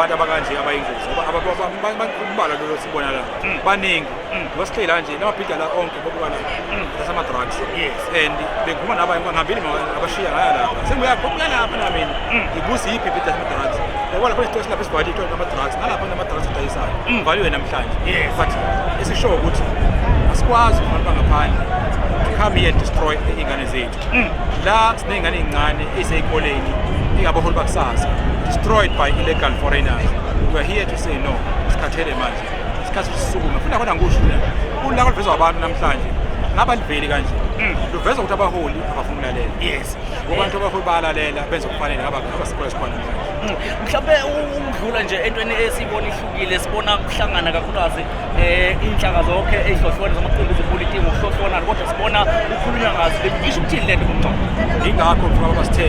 Abantu abakanje abayingozi, ngoba umbala lo sibona la baningi, ngoba sihleli la nje lamabhida la onke bobuka la ama-drugs. And bengikhuluma nabanye, ngihambile abashiya ngaya lapha, sengibuya ngokuya lapha nami ngibuza yiphi ibhida ama-drugs. Yabona lapha isitolo silapha esivaliwe, itolo ama-drugs, nalapha nama-drugs adayisayo valiwe namhlanje. But esisho ukuthi asikwazi abantu bangaphandle to come here and destroy iy'ngane zethu. La siney'ngane ey'ncane ey'sey'koleni, ingabaholi bakusasa, destroyed by illegal foreigners. We are here to say no. Sikhathele manje, isikhathi sisukume funa khona. Ngisho ulaka oluvezwa abantu namhlanje ngaba liveli kanje, luveza ukuthi abaholi abafuni ukulalela, ngoba abantu abaholi bayalalela, benze okufanele, ngaba abasikole sikhona namhlanje. Mhlawumbe ukudlula nje entweni esiyibona ihlukile, sibona kuhlangana kakhulukazi iy'nhlaka zonke ey'hlohlwane zamaqembu ezepolitiki ngokuhlohlonana, kodwa sibona kukhulunywa ngazo. Isho ukuthini le nto bomncamo? Ingakho mfowethu basithe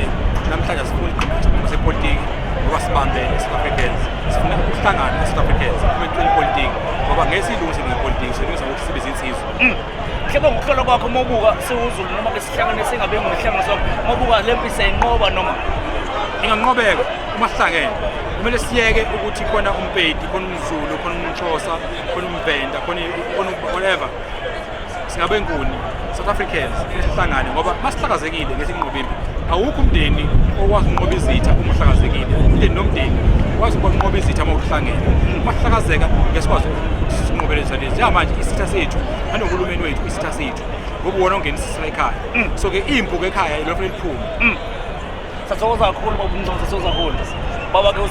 namhlanje asifuni iqembu sepolitiki, ngoba sibambene South Africans, sifuna ukuhlangana South Africans uma ecela ipolitiki, ngoba ngeke siyilungise ngepolitiki, silungisa ngokuthi sibe zinsizwa. Mhlawumbe ngokuhlola kwakho, uma ubuka siwuzulu noma ke sihlangane singabe ngesihlangano sonke, uma ubuka le mpi siyayinqoba noma? Inganqobeka uma sihlangene. Kumele siyeke ukuthi khona umpedi, khona umZulu, khona umXhosa, khona umVenda, khona whatever. Singabe nguni South Africans, kumele sihlangane, ngoba masihlakazekile ngeke sinqobe impi. Awukho umndeni okwazi ukunqoba izitha uma uhlakazekile. Umndeni nomndeni ukwazi ukunqoba izitha uma uhlangene. Uma sihlakazeka ngeke sikwazi ukuthi sinqobe lezi lezi. Njengamanje isitha sethu nanohulumeni wethu, isitha sethu, ngoba uwona ongenisa isitha ekhaya. So ke impu ke ekhaya ilo fanele liphume. Sathokoza kakhulu, baba uMngcobo, sathokoza kakhulu, baba ke.